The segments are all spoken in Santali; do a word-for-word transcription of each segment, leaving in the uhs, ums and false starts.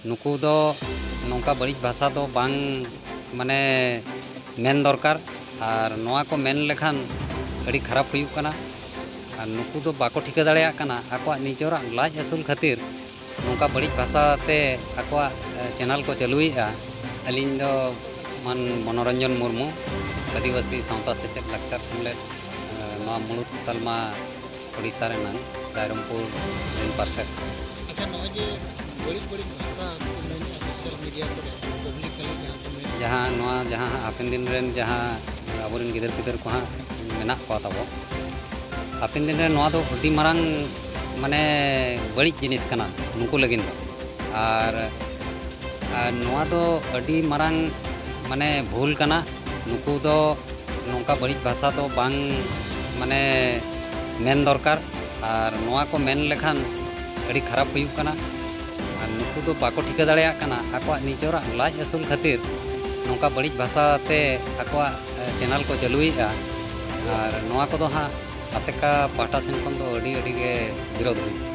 ᱱᱩᱠᱩ ᱫᱚ ᱱᱚᱝᱠᱟ ᱵᱟᱹᱲᱤᱡ ᱵᱷᱟᱥᱟ ᱫᱚ ᱵᱟᱝ, ᱢᱟᱱᱮ, ᱢᱮᱱ ᱫᱚᱨᱠᱟᱨ᱾ ᱟᱨ ᱱᱚᱣᱟ ᱠᱚ ᱢᱮᱱ ᱞᱮᱠᱷᱟᱱ ᱟᱹᱰᱤ ᱠᱷᱟᱨᱟᱯ ᱦᱩᱭᱩᱜ ᱠᱟᱱᱟ᱾ ᱟᱨ ᱱᱩᱠᱩ ᱫᱚ ᱵᱟᱠᱚ ᱴᱷᱤᱠᱟᱹ ᱫᱟᱲᱮᱭᱟᱜ ᱠᱟᱱᱟ, ᱟᱠᱚᱣᱟᱜ ᱱᱤᱡᱮᱨᱟᱜ ᱞᱟᱡ ᱟᱹᱥᱩᱞ ᱠᱷᱟᱹᱛᱤᱨ ᱱᱚᱝᱠᱟ ᱵᱟᱹᱲᱤᱡ ᱵᱷᱟᱥᱟ ᱛᱮ ᱟᱠᱚᱣᱟᱜ, ᱮ, ᱪᱮᱱᱮᱞ ᱠᱚ ᱪᱟᱹᱞᱩᱭᱮᱫᱼᱟ᱾ ᱟᱹᱞᱤᱧ ᱫᱚ ᱢᱟᱱ ᱢᱚᱱᱳᱨᱚᱧᱡᱚᱱ ᱢᱩᱨᱢᱩ, ᱟᱹᱫᱤᱵᱟᱹᱥᱤ ᱥᱟᱶᱛᱟ ᱥᱮᱪᱮᱫ ᱞᱟᱠᱪᱟᱨ ᱥᱮᱢᱞᱮᱫ, ᱮ, ᱱᱚᱣᱟ ᱢᱩᱬᱩᱫ ᱛᱟᱞᱢᱟ ᱳᱰᱤᱥᱟ ᱨᱮᱱᱟᱝ ᱨᱟᱭᱨᱚᱝᱯᱩᱨ ᱨᱮᱱ ᱯᱟᱨᱥᱮᱛ᱾ ᱟᱪᱪᱷᱟ, ᱱᱚᱜᱼᱚᱭ ᱡᱮ ᱵᱟᱹᱲᱤᱡ ᱵᱟᱹᱲᱤᱡ ᱵᱷᱟᱥᱟ ᱠᱚ ᱢᱮᱱᱮᱫᱼᱟ ᱥᱳᱥᱟᱞ ᱢᱤᱰᱤᱭᱟ ᱠᱚᱨᱮ, ᱯᱟᱵᱽᱞᱤᱠ ᱠᱷᱟᱹᱞᱤ ᱡᱟᱦᱟᱸ ᱠᱚ ᱢᱮᱱᱮᱫᱼᱟ, ᱡᱟᱦᱟᱸ ᱱᱚᱣᱟ, ᱡᱟᱦᱟᱸ ᱦᱟᱸᱜ ᱦᱟᱯᱮᱱ ᱫᱤᱱ ᱨᱮᱱ ᱡᱟᱦᱟᱸ ᱟᱵᱚᱨᱮᱱ ᱜᱤᱫᱟᱹᱨ ᱯᱤᱫᱟᱹᱨ ᱠᱚ ᱦᱟᱸᱜ ᱢᱮᱱᱟᱜ ᱠᱚᱣᱟ ᱛᱟᱵᱚ, ᱦᱟᱯᱮᱱ ᱫᱤᱱ ᱨᱮ ᱱᱚᱣᱟ ᱫᱚ ᱟᱹᱰᱤ ᱢᱟᱨᱟᱝ, ᱢᱟᱱᱮ, ᱵᱟᱹᱲᱤᱡ ᱡᱤᱱᱤᱥ ᱠᱟᱱᱟ ᱱᱩᱠᱩ ᱞᱟᱹᱜᱤᱫ ᱫᱚ᱾ ᱟᱨ, ᱟᱨ ᱱᱚᱣᱟ ᱫᱚ ᱟᱹᱰᱤ ᱢᱟᱨᱟᱝ, ᱢᱟᱱᱮ, ᱵᱷᱩᱞ ᱠᱟᱱᱟ᱾ ᱱᱩᱠᱩ ᱫᱚ ᱱᱚᱝᱠᱟ ᱵᱟᱹᱲᱤᱡ ᱵᱷᱟᱥᱟ ᱫᱚ ᱵᱟᱝ, ᱢᱟᱱᱮ, ᱢᱮᱱ ᱫᱚᱨᱠᱟᱨ᱾ ᱟᱨ ᱱᱚᱣᱟ ᱠᱚ ᱢᱮᱱ ᱞᱮᱠᱷᱟᱱ ᱟᱹᱰᱤ ᱠᱷᱟᱨᱟᱯ ᱦᱩᱭᱩᱜ ᱠᱟᱱᱟ᱾ ᱟᱨ ᱱᱩᱠᱩ ᱫᱚ ᱵᱟᱠᱚ ᱴᱷᱤᱠᱟᱹ ᱫᱟᱲᱮᱭᱟᱜ ᱠᱟᱱᱟ, ᱟᱠᱚᱣᱟᱜ ᱱᱤᱡᱮᱨᱟᱜ ᱞᱟᱡ ᱟᱹᱥᱩᱞ ᱠᱷᱟᱹᱛᱤᱨ ᱱᱚᱝᱠᱟ ᱵᱟᱹᱲᱤᱡ ᱵᱷᱟᱥᱟ ᱛᱮ ᱟᱠᱚᱣᱟᱜ, ᱮ, ᱪᱮᱱᱮᱞ ᱠᱚ ᱪᱟᱹᱞᱩᱭᱮᱫᱼᱟ᱾ ᱟᱨ ᱱᱚᱣᱟ ᱠᱚᱫᱚ ᱦᱟᱸᱜ ᱟᱥᱮᱠᱟ ᱯᱟᱦᱴᱟ ᱥᱮᱱ ᱠᱷᱚᱱ ᱫᱚ ᱟᱹᱰᱤ, ᱟᱹᱰᱤ ᱜᱮ ᱵᱤᱨᱳᱫᱷ ᱦᱩᱭᱩᱜᱼᱟ᱾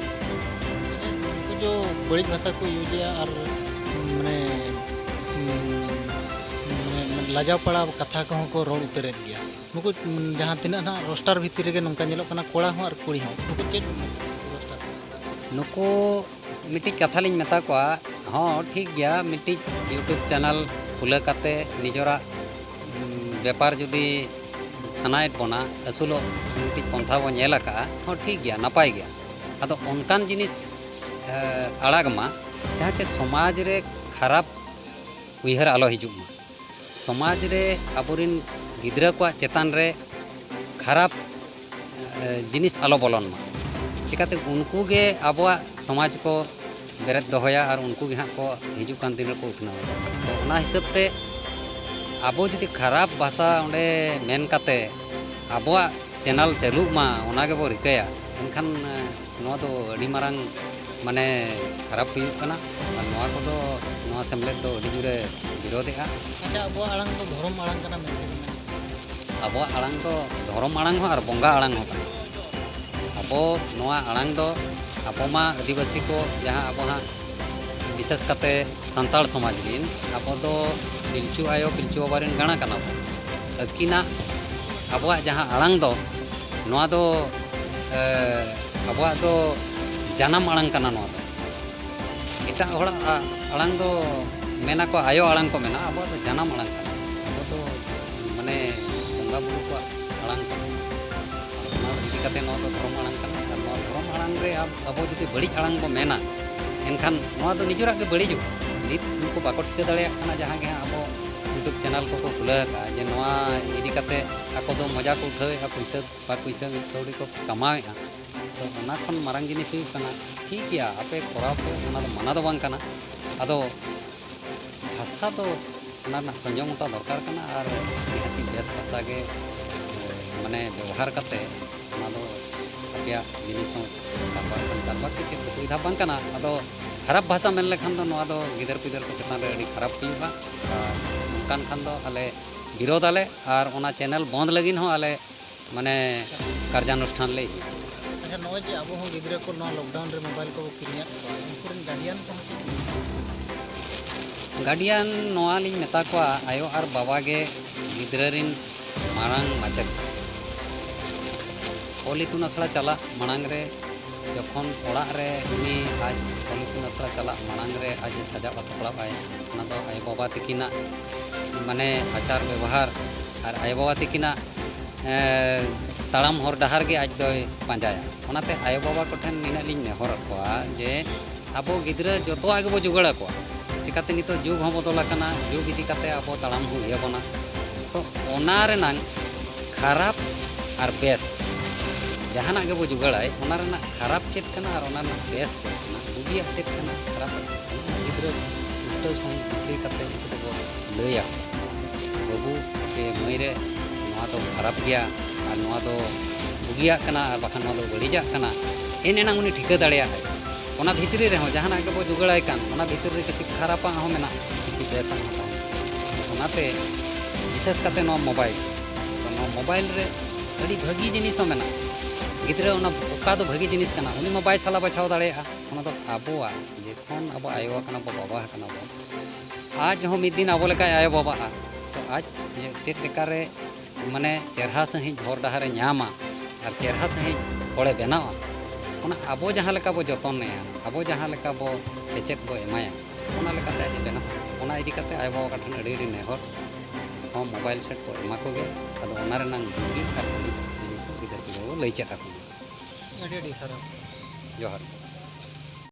ᱩᱱᱠᱩ ᱫᱚ ᱵᱟᱹᱲᱤᱡ ᱵᱷᱟᱥᱟ ᱠᱚ ᱤᱭᱩᱡᱮᱜᱼᱟ ᱟᱨ, ᱢᱟᱱᱮ, ᱢᱟᱱᱮ, ᱞᱟᱡᱟᱣ ᱯᱟᱲᱟᱣ ᱠᱟᱛᱷᱟ ᱠᱚᱦᱚᱸ ᱠᱚ ᱨᱚᱲ ᱩᱛᱟᱹᱨᱮᱫ ᱜᱮᱭᱟ᱾ ᱱᱩᱠᱩ, ᱡᱟᱦᱟᱸ ᱛᱤᱱᱟᱹᱜ ᱱᱟᱦᱟᱜ ᱨᱳᱥᱴᱟᱨ ᱵᱷᱤᱛᱤᱨ ᱨᱮᱜᱮ ᱱᱚᱝᱠᱟ ᱧᱮᱞᱚᱜ ᱠᱟᱱᱟ, ᱠᱚᱲᱟ ᱦᱚᱸ ᱟᱨ ᱠᱩᱲᱤ ᱦᱚᱸ᱾ ᱱᱩᱠᱩ ᱪᱮᱫ ᱵᱚᱱ ᱢᱮᱛᱟ ᱠᱚᱣᱟ? ᱨᱳᱥᱴᱟᱨ? ᱱᱩᱠᱩ ᱢᱤᱫᱴᱤᱡ ᱠᱟᱛᱷᱟ ᱞᱤᱧ ᱢᱮᱛᱟ ᱠᱚᱣᱟ, ᱦᱚᱸ, ᱴᱷᱤᱠ ᱜᱮᱭᱟ, ᱢᱤᱫᱴᱤᱡ YouTube ᱪᱮᱱᱮᱞ ᱠᱷᱩᱞᱟᱹ ᱠᱟᱛᱮ ᱱᱤᱡᱮᱨᱟᱜ, ᱩᱢ, ᱵᱮᱯᱟᱨ ᱡᱩᱫᱤ ᱥᱟᱱᱟᱭᱮᱫ ᱵᱚᱱᱟ, ᱟᱹᱥᱩᱞᱚᱜ ᱢᱤᱫᱴᱤᱡ ᱯᱚᱱᱛᱷᱟ ᱵᱚᱱ ᱧᱮᱞ ᱟᱠᱟᱫᱼᱟ, ᱦᱚᱸ, ᱴᱷᱤᱠ ᱜᱮᱭᱟ, ᱱᱟᱯᱟᱭ ᱜᱮᱭᱟ᱾ ᱟᱫᱚ ᱚᱱᱠᱟᱱ ᱡᱤᱱᱤᱥ, ᱮ, ᱟᱲᱟᱜᱽ ᱢᱟ, ᱡᱟᱦᱟᱸ ᱪᱮ ᱥᱚᱢᱟᱡᱽ ᱨᱮ ᱠᱷᱟᱨᱟᱯ ᱩᱭᱦᱟᱹᱨ ᱟᱞᱚ ᱦᱤᱡᱩᱜ ᱢᱟ᱾ ᱥᱚᱢᱟᱡᱽ ᱨᱮ ᱟᱵᱚᱨᱮᱱ ᱜᱤᱫᱽᱨᱟᱹ ᱠᱚᱣᱟᱜ ᱪᱮᱛᱟᱱ ᱨᱮ ᱠᱷᱟᱨᱟᱯ, ᱮ, ᱡᱤᱱᱤᱥ ᱟᱞᱚ ᱵᱚᱞᱚᱱ ᱢᱟ᱾ ᱪᱤᱠᱟᱹᱛᱮ ᱩᱱᱠᱩ ᱜᱮ ᱟᱵᱚᱣᱟᱜ ᱥᱚᱢᱟᱡᱽ ᱠᱚ ᱵᱮᱨᱮᱫ ᱫᱚᱦᱚᱭᱟ ᱟᱨ ᱩᱱᱠᱩ ᱜᱮ ᱦᱟᱸᱜ ᱠᱚ ᱦᱤᱡᱩᱜ ᱠᱟᱱ ᱫᱤᱱ ᱨᱮᱠᱚ ᱩᱛᱱᱟᱹᱣ ᱮᱫᱟ᱾ ᱛᱚ, ᱚᱱᱟ ᱦᱤᱥᱟᱹᱵ ᱛᱮ ᱟᱵᱚ ᱡᱩᱫᱤ ᱠᱷᱟᱨᱟᱯ ᱵᱷᱟᱥᱟ ᱚᱸᱰᱮ ᱢᱮᱱ ᱠᱟᱛᱮ ᱟᱵᱚᱣᱟᱜ ᱪᱮᱱᱮᱞ ᱪᱟᱹᱞᱩᱜ ᱢᱟ, ᱚᱱᱟ ᱜᱮᱵᱚ ᱨᱤᱠᱟᱹᱭᱟ, ᱮᱱᱠᱷᱟᱱ, ᱮ, ᱱᱚᱣᱟ ᱫᱚ ᱟᱹᱰᱤ ᱢᱟᱨᱟᱝ, ᱢᱟᱱᱮ, ᱠᱷᱟᱨᱟᱯ ᱦᱩᱭᱩᱜ ᱠᱟᱱᱟ᱾ ᱟᱨ ᱱᱚᱣᱟ ᱠᱚᱫᱚ ᱱᱚᱣᱟ ᱥᱮᱢᱞᱮᱫ ᱫᱚ ᱟᱹᱰᱤ ᱡᱳᱨᱮ ᱵᱤᱨᱳᱫᱷᱮᱜᱼᱟ᱾ ᱟᱪᱪᱷᱟ, ᱟᱵᱚᱣᱟᱜ ᱟᱲᱟᱝ ᱫᱚ ᱫᱷᱚᱨᱚᱢ ᱟᱲᱟᱝ ᱠᱟᱱᱟ ᱢᱮᱱᱛᱮ ᱠᱚ ᱢᱮᱱᱟ᱾ ᱟᱵᱚᱣᱟᱜ ᱟᱲᱟᱝ ᱫᱚ ᱫᱷᱚᱨᱚᱢ ᱟᱲᱟᱝ ᱦᱚᱸ ᱟᱨ ᱵᱚᱸᱜᱟ ᱟᱲᱟᱝ ᱦᱚᱸ ᱠᱟᱱᱟ᱾ ᱟᱵᱚ ᱱᱚᱣᱟ ᱟᱲᱟᱝ ᱫᱚ, ᱟᱵᱚ ᱢᱟ ᱟᱹᱫᱤᱵᱟᱹᱥᱤ ᱠᱚ ᱡᱟᱦᱟᱸ ᱟᱵᱚ ᱦᱟᱸᱜ ᱵᱤᱥᱮᱥ ᱠᱟᱛᱮ ᱥᱟᱱᱛᱟᱲ ᱥᱚᱢᱟᱡᱽ ᱨᱤᱱ, ᱟᱵᱚ ᱫᱚ ᱯᱤᱞᱪᱩ ᱟᱭᱳ ᱯᱤᱞᱪᱩ ᱵᱟᱵᱟ ᱨᱤᱱ ᱜᱟᱬᱟ ᱠᱟᱱᱟ ᱵᱚᱱ᱾ ᱟᱹᱠᱤᱱᱟᱜ, ᱟᱵᱚᱣᱟᱜ ᱡᱟᱦᱟᱸ ᱟᱲᱟᱝ ᱫᱚ, ᱱᱚᱣᱟ ᱫᱚ, ᱮ, ᱟᱵᱚᱣᱟᱜ ᱫᱚ ᱡᱟᱱᱟᱢ ᱟᱲᱟᱝ ᱠᱟᱱᱟ ᱱᱚᱣᱟ ᱫᱚ᱾ ᱮᱴᱟᱜ ᱦᱚᱲᱟᱜ ᱟ-, ᱟᱲᱟᱝ ᱫᱚ ᱢᱮᱱᱟᱠᱚ ᱟᱭᱳ ᱟᱲᱟᱝ ᱠᱚ ᱢᱮᱱᱟ, ᱟᱵᱚᱣᱟᱜ ᱫᱚ ᱡᱟᱱᱟᱢ ᱟᱲᱟᱝ ᱠᱟᱱᱟ᱾ ᱟᱵᱚ ᱫᱚ ᱢᱟᱱᱮ ᱵᱚᱸᱜᱟ ᱵᱩᱨᱩ ᱠᱚᱣᱟᱜ ᱟᱲᱟᱝ ᱠᱟᱱᱟ᱾ ᱚᱱᱟ ᱤᱫᱤ ᱠᱟᱛᱮ ᱱᱚᱣᱟ ᱫᱚ ᱫᱷᱚᱨᱚᱢ ᱟᱲᱟᱝ ᱠᱟᱱᱟ᱾ ᱟᱨ ᱱᱚᱣᱟ ᱫᱷᱚᱨᱚᱢ ᱟᱲᱟᱝ ᱨᱮ ᱟᱵ-, ᱟᱵᱚ ᱡᱩᱫᱤ ᱵᱟᱹᱲᱤᱡ ᱟᱲᱟᱝ ᱵᱚ ᱢᱮᱱᱟ, ᱮᱱᱠᱷᱟᱱ ᱱᱚᱣᱟ ᱫᱚ ᱱᱤᱡᱮᱨᱟᱜ ᱜᱮ ᱵᱟᱹᱲᱤᱡᱚᱜᱼᱟ᱾ ᱱᱤᱛ ᱩᱱᱠᱩ ᱵᱟᱠᱚ ᱴᱷᱤᱠᱟᱹ ᱫᱟᱲᱮᱭᱟᱜ ᱠᱟᱱᱟ, ᱡᱟᱦᱟᱸ ᱜᱮ ᱦᱟᱸᱜ ᱟᱵᱚ YouTube ᱪᱮᱱᱮᱞ ᱠᱚᱠᱚ ᱠᱷᱩᱞᱟᱹᱣ ᱟᱠᱟᱫᱼᱟ, ᱡᱮ ᱱᱚᱣᱟ ᱤᱫᱤ ᱠᱟᱛᱮ ᱟᱠᱚ ᱫᱚ ᱢᱚᱡᱟ ᱠᱚ ᱩᱴᱷᱟᱹᱣᱮᱫᱼᱟ, ᱯᱩᱭᱥᱟᱹ, ᱵᱟᱨ ᱯᱩᱭᱥᱟᱹ ᱢᱤᱫ ᱠᱟᱹᱣᱰᱤ ᱠᱚ ᱠᱟᱢᱟᱣᱮᱫᱼᱟ᱾ ᱛᱚ, ᱚᱱᱟ ᱠᱷᱚᱱ ᱢᱟᱨᱟᱝ ᱡᱤᱱᱤᱥ ᱦᱩᱭᱩᱜ ᱠᱟᱱᱟ, ᱴᱷᱤᱠ ᱜᱮᱭᱟ, ᱟᱯᱮ ᱠᱚᱨᱟᱣ ᱯᱮ, ᱚᱱᱟ ᱫᱚ ᱢᱟᱱᱟ ᱫᱚ ᱵᱟᱝ ᱠᱟᱱᱟ᱾ ᱟᱫᱚ ᱵᱷᱟᱥᱟ ᱫᱚ ᱚᱱᱟ ᱨᱮᱱᱟᱜ ᱥᱚᱝᱡᱚᱢᱚᱛᱟ ᱫᱚᱨᱠᱟᱨ ᱠᱟᱱᱟ ᱟᱨ ᱱᱤᱦᱟᱹᱛᱤ ᱵᱮᱥ ᱵᱷᱟᱥᱟ ᱜᱮ, ᱢᱟᱱᱮ, ᱵᱮᱵᱚᱦᱟᱨ ᱠᱟᱛᱮ ᱚᱱᱟ ᱫᱚ ᱟᱯᱮᱭᱟᱜ ᱡᱤᱱᱤᱥ ᱦᱚᱸ ᱠᱟᱨᱵᱟᱨ ᱠᱷᱟᱱ ᱠᱟᱨᱵᱟᱨ ᱯᱮ, ᱪᱮᱫ ᱚᱥᱩᱵᱤᱫᱷᱟ ᱵᱟᱝ ᱠᱟᱱᱟ᱾ ᱟᱫᱚ ᱠᱷᱟᱨᱟᱯ ᱵᱷᱟᱥᱟ ᱢᱮᱱ ᱞᱮᱠᱷᱟᱱ ᱫᱚ ᱱᱚᱣᱟ ᱫᱚ ᱜᱤᱫᱟᱹᱨ ᱯᱤᱫᱟᱹᱨ ᱠᱚ ᱪᱮᱛᱟᱱ ᱨᱮ ᱟᱹᱰᱤ ᱠᱷᱟᱨᱟᱯ ᱦᱩᱭᱩᱜᱼᱟ᱾ ᱟᱨ ᱚᱱᱠᱟᱱ ᱠᱷᱟᱱ ᱫᱚ ᱟᱞᱮ ᱵᱤᱨᱳᱫᱷ ᱟᱞᱮ ᱟᱨ ᱚᱱᱟ ᱪᱮᱱᱮᱞ ᱵᱚᱱᱫ ᱞᱟᱹᱜᱤᱫ ᱦᱚᱸ ᱟᱞᱮ, ᱢᱟᱱᱮ, ᱠᱟᱨᱡᱟᱱᱩᱥᱴᱷᱟᱱ ᱞᱮ ᱤᱫᱤᱭᱟ᱾ ᱟᱪᱪᱷᱟ, ᱱᱚᱜᱼᱚᱭ ᱡᱮ ᱟᱵᱚ ᱦᱚᱸ ᱜᱤᱫᱽᱨᱟᱹ ᱠᱚ ᱱᱚᱣᱟ ᱞᱚᱠᱰᱟᱣᱩᱱ ᱨᱮ ᱢᱳᱵᱟᱭᱤᱞ ᱠᱚᱵᱚ ᱠᱤᱨᱤᱧᱟᱫ ᱠᱚᱣᱟ, ᱩᱱᱠᱩ ᱨᱮᱱ ᱜᱟᱨᱰᱤᱭᱟᱱ ᱠᱚᱦᱚᱸ ᱪᱮᱫ ᱠᱚ ᱢᱮᱛᱟ ᱠᱚᱣᱟ? ᱜᱟᱨᱰᱤᱭᱟᱱ ᱱᱚᱣᱟ ᱞᱤᱧ ᱢᱮᱛᱟ ᱠᱚᱣᱟ, ᱟᱭᱳ ᱟᱨ ᱵᱟᱵᱟ ᱜᱮ ᱜᱤᱫᱽᱨᱟᱹ ᱨᱮᱱ ᱢᱟᱨᱟᱝ ᱢᱟᱪᱮᱫ᱾ ᱚᱞ ᱤᱛᱩᱱ ᱟᱥᱲᱟ ᱪᱟᱞᱟᱜ ᱢᱟᱲᱟᱝ ᱨᱮ, ᱡᱚᱠᱷᱚᱱ ᱚᱲᱟᱜ ᱨᱮ ᱩᱱᱤ ᱟᱡ ᱚᱞ ᱤᱛᱩᱱ ᱟᱥᱲᱟ ᱪᱟᱞᱟᱜ ᱢᱟᱲᱟᱝ ᱨᱮ ᱟᱡ ᱮ ᱥᱟᱡᱟᱣ ᱥᱟᱯᱲᱟᱣ ᱟᱭ, ᱚᱱᱟ ᱫᱚ ᱟᱭᱳ ᱵᱟᱵᱟ ᱛᱤᱠᱤᱱᱟᱜ, ᱢᱟᱱᱮ, ᱟᱪᱟᱨ ᱵᱮᱵᱚᱦᱟᱨ ᱟᱨ ᱟᱭᱳ ᱵᱟᱵᱟ ᱛᱤᱠᱤᱱᱟᱜ, ᱮ, ᱛᱟᱲᱟᱢ ᱦᱚᱨ ᱰᱟᱦᱟᱨ ᱜᱮ ᱟᱡ ᱫᱚᱭ ᱯᱟᱸᱡᱟᱭᱟ᱾ ᱚᱱᱟᱛᱮ ᱟᱭᱳ ᱵᱟᱵᱟ ᱠᱚᱴᱷᱮᱱ ᱱᱤᱱᱟᱹᱜ ᱞᱤᱧ ᱱᱮᱦᱚᱨ ᱟᱠᱚᱣᱟ ᱡᱮ ᱟᱵᱚ ᱜᱤᱫᱽᱨᱟᱹ ᱡᱚᱛᱚᱣᱟᱜ ᱜᱮᱵᱚ ᱡᱚᱜᱟᱲ ᱟᱠᱚᱣᱟ᱾ ᱪᱤᱠᱟᱹᱛᱮ ᱱᱤᱛᱚᱜ ᱡᱩᱜᱽ ᱦᱚᱸ ᱵᱚᱫᱚᱞ ᱟᱠᱟᱱᱟ, ᱡᱩᱜᱽ ᱤᱫᱤ ᱠᱟᱛᱮ ᱟᱵᱚ ᱛᱟᱲᱟᱢ ᱦᱩᱭ ᱟᱵᱚᱱᱟ᱾ ᱛᱚ, ᱚᱱᱟ ᱨᱮᱱᱟᱝ ᱠᱷᱟᱨᱟᱯ ᱟᱨ ᱵᱮᱥ, ᱡᱟᱦᱟᱱᱟᱜ ᱜᱮᱵᱚ ᱡᱚᱜᱟᱲᱟᱭ, ᱚᱱᱟ ᱨᱮᱱᱟᱜ ᱠᱷᱟᱨᱟᱯ ᱪᱮᱫ ᱠᱟᱱᱟ ᱟᱨ ᱚᱱᱟ ᱨᱮᱱᱟᱜ ᱵᱮᱥ ᱪᱮᱫ ᱠᱟᱱᱟ, ᱵᱩᱜᱤᱭᱟᱜ ᱪᱮᱫ ᱠᱟᱱᱟ, ᱠᱷᱟᱨᱟᱯᱟᱜ ᱪᱮᱫ ᱠᱟᱱᱟ, ᱚᱱᱟ ᱜᱤᱫᱽᱨᱟᱹ ᱯᱩᱥᱴᱟᱹᱣ ᱥᱟᱺᱦᱤᱡ ᱵᱩᱡᱷᱟᱹᱣ ᱠᱟᱛᱮ ᱩᱱᱠᱩ ᱫᱚᱵᱚ ᱞᱟᱹᱭᱟ, "ᱵᱟᱹᱵᱩ ᱪᱮ ᱢᱟᱹᱭ ᱨᱮ, ᱱᱚᱣᱟ ᱫᱚ ᱠᱷᱟᱨᱟᱯ ᱜᱮᱭᱟ ᱟᱨ ᱱᱚᱣᱟ ᱫᱚ ᱵᱩᱜᱤᱭᱟᱜ ᱠᱟᱱᱟ ᱟᱨ ᱵᱟᱠᱷᱟᱱ ᱱᱚᱣᱟ ᱫᱚ ᱵᱟᱹᱲᱤᱡᱟᱜ ᱠᱟᱱᱟ", ᱮᱱ ᱮᱱᱟᱝ ᱩᱱᱤ ᱴᱷᱤᱠᱟᱹ ᱫᱟᱲᱮᱭᱟᱜᱼᱟᱭ᱾ ᱚᱱᱟ ᱵᱷᱤᱛᱨᱤ ᱨᱮᱦᱚᱸ ᱡᱟᱦᱟᱱᱟᱜ ᱜᱮᱵᱚ ᱡᱚᱜᱟᱲᱟᱭ ᱠᱟᱱ, ᱚᱱᱟ ᱵᱷᱤᱛᱨᱤ ᱨᱮ ᱠᱤᱪᱷᱩ ᱠᱷᱟᱨᱟᱯᱟᱜ ᱦᱚᱸ ᱢᱮᱱᱟᱜᱼᱟ, ᱠᱤᱪᱷᱩ ᱵᱮᱥᱟᱜ ᱦᱚᱸ ᱛᱟᱦᱮᱱᱟ᱾ ᱚᱱᱟᱛᱮ ᱵᱤᱥᱮᱥ ᱠᱟᱛᱮ ᱱᱚᱣᱟ ᱢᱳᱵᱟᱭᱤᱞ, ᱛᱚ, ᱱᱚᱣᱟ ᱢᱳᱵᱟᱭᱤᱞ ᱨᱮ ᱟᱹᱰᱤ ᱵᱷᱟᱹᱜᱤ ᱡᱤᱱᱤᱥ ᱦᱚᱸ ᱢᱮᱱᱟᱜᱼᱟ᱾ ᱜᱤᱫᱽᱨᱟᱹ ᱚᱱᱟ ᱚᱠᱟ ᱫᱚ ᱵᱷᱟᱹᱜᱤ ᱡᱤᱱᱤᱥ ᱠᱟᱱᱟ, ᱩᱱᱤ ᱢᱟ ᱵᱟᱭ ᱥᱟᱞᱟ ᱵᱟᱪᱷᱟᱣ ᱫᱟᱲᱮᱭᱟᱜᱼᱟ᱾ ᱚᱱᱟ ᱫᱚ ᱟᱵᱚᱣᱟᱜ ᱡᱚᱠᱷᱚᱱ ᱟᱵᱚ ᱟᱭᱳ ᱟᱠᱟᱱᱟ ᱵᱚ, ᱵᱟᱵᱟ ᱟᱠᱟᱱᱟ ᱵᱚ, ᱟᱡ ᱦᱚᱸ ᱢᱤᱫ ᱫᱤᱱ ᱟᱵᱚ ᱞᱮᱠᱟᱭ ᱟᱭᱳ ᱵᱟᱵᱟᱜᱼᱟ᱾ ᱛᱚ ᱟᱡ ᱪᱮᱫ ᱞᱮᱠᱟᱨᱮ ᱢᱟᱱᱮ ᱪᱮᱨᱦᱟ ᱥᱟᱺᱦᱤᱡ ᱦᱚᱨ ᱰᱟᱦᱟᱨᱮ ᱧᱟᱢᱟ ᱟᱨ ᱪᱮᱨᱦᱟ ᱥᱟᱺᱦᱤᱡ ᱦᱚᱲᱮ ᱵᱮᱱᱟᱣᱟ, ᱚᱱᱟ ᱟᱵᱚ ᱡᱟᱦᱟᱸ ᱞᱮᱠᱟ ᱵᱚ ᱡᱚᱛᱚᱱᱮᱭᱟ, ᱟᱵᱚ ᱡᱟᱦᱟᱸ ᱞᱮᱠᱟ ᱵᱚ ᱥᱮᱪᱮᱫ ᱵᱚ ᱮᱢᱟᱭᱟ, ᱚᱱᱟ ᱞᱮᱠᱟᱛᱮ ᱟᱡ ᱮ ᱵᱮᱱᱟᱜᱼᱟ᱾ ᱚᱱᱟ ᱤᱫᱤ ᱠᱟᱛᱮ ᱟᱭᱳ ᱵᱟᱵᱟ ᱠᱚ ᱴᱷᱮᱱ ᱟᱹᱰᱤ ᱟᱹᱰᱤ ᱱᱮᱦᱚᱨ, ᱦᱚᱸ ᱢᱳᱵᱟᱭᱤᱞ ᱥᱮᱴ ᱠᱚ ᱮᱢᱟ ᱠᱚᱜᱮ᱾ ᱟᱫᱚ ᱚᱱᱟ ᱨᱮᱱᱟᱝ ᱵᱩᱜᱤ ᱟᱨ ᱵᱟᱹᱲᱤᱡ ᱡᱤᱱᱤᱥ ᱦᱚᱸ ᱜᱤᱫᱟᱹᱨ ᱯᱤᱫᱟᱹᱨ ᱵᱚ ᱞᱟᱹᱭ ᱪᱮᱫ ᱟᱠᱚ ᱢᱟ᱾ ᱟᱹᱰᱤ ᱟᱹᱰᱤ ᱥᱟᱨᱦᱟᱣ᱾ ᱡᱚᱦᱟᱨ ᱜᱮ᱾